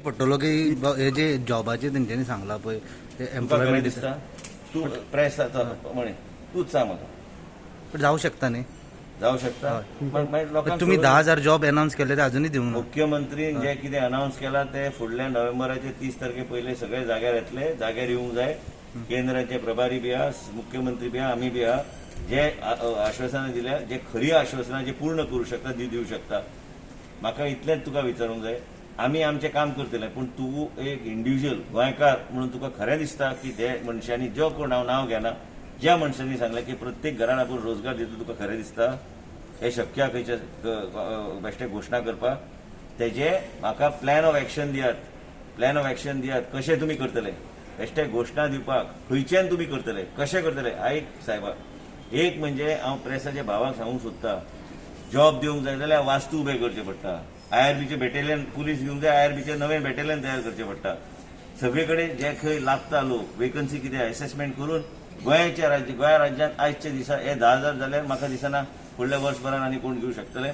पडटलो की हे जे जॉबाचे तेंच्यांनी सांगला पळय ते तुका खरें एम्प्लॉयमेंट दिसता? तूं प्रेस म्हणे तूच सांग म्हाका. पण जावं शकता न्ही? जावं शकता. मागीर लोकांक तुमी खबर 10,000 जॉब अनाउन्स केले ते अजुनूय दिवंक ना. मुख्यमंत्री जे कितें अनाउन्स केला ते फुडल्या नोव्हेंबराचे 30 तारखे पयले सगळे जाग्यार येतले, जाग्यार येवंक जाय. केंद्राचे प्रभारी बी आहा, मुख्यमंत्री बी आहा, आमी बी आहा. जे आश्वासनां दिल्या, जे खरी आश्वासनां जे पूर्ण करूं शकता ती दिवं शकता. म्हाका इतलेंच तुका विचारूंक जाय, आमी आमचें काम करतले, पूण तूं एक इंडिव्हिज्युअल गोंयकार म्हणून तुका खरें दिसता की ते मनशांनी, जो कोण हांव नांव घेना, ज्या मनशांनी सांगलें की प्रत्येक घरान आपूण रोजगार दितलो, तुका खरें दिसता हे शक्य खंयच्या बेश्टे घोशणा करपाक? तेजे म्हाका प्लॅन ऑफ एक्शन दियात, प्लॅन ऑफ एक्शन दियात, कशें तुमी करतले. बेश्टे घोशणा दिवपाक खंयच्यान तुमी करतले, कशें करतले? आयक सायबा, एक म्हणजे हांव प्रेसाच्या भावाक सांगूंक सोदता, जॉब दिवंक जाय जाल्यार वास्तू उबे करचे पडटा, आयआरबीचे बॅटेलियन पुलीस घेवंक जाय, आयआरबीचे नवें बॅटेलियन तयार करचें पडटा. सगळे कडेन जे खंय लागता लोक, वेकन्सी कितें एसेसमेंट करून गोंयच्या राज्य गोंया राज्यांत आयच्या दिसा हे 10,000 जाल्यार म्हाका दिसना फुडल्या वर्सभरान आनी कोण घेवंक शकतले.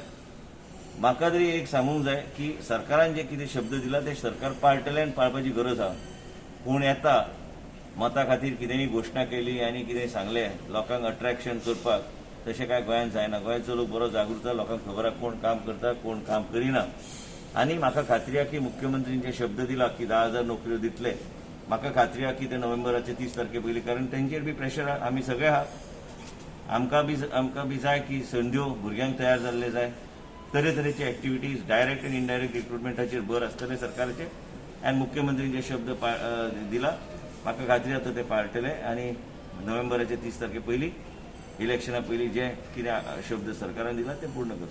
म्हाका तरी एक सांगूंक जाय की सरकारान जे कितें शब्द दिला ते सरकार पाळटले आनी पाळपाची गरज आहा. कोण येता मता खातीर कितेंय घोशणा केली आनी कितें सांगलें लोकांक अट्रॅक्शन करपाक, तशें काय गोंयांत जायना. गोंयचो लोक बरो जागृत आहा, लोकांक खबर आहा कोण काम करता कोण काम करिना. आनी म्हाका खात्री आहा की मुख्यमंत्रीन जे शब्द दिला की 10,000 नोकऱ्यो दितले, म्हाका खात्री आहा की ते नोव्हेंबराचे 30 तारखे पयलीं, कारण तेंचेर बी प्रेशर आहा, आमी सगळे आहा, आमकां बी जाय की संद्यो भुरग्यांक तयार जाल्ले जाय. तरेतरेचे एक्टिविटीज डायरेक्ट आनी इनडायरेक्ट रिक्रुटमेंटाचेर भर आसतले सरकाराचे. आनी मुख्यमंत्रीन जे शब्द दिला म्हाका खात्री आसा ते पाळटले आनी नोव्हेंबराचे 30 तारखे पयलीं, इलेक्शना पयलीं जे कितें शब्द सरकारान दिला ते पूर्ण करतले.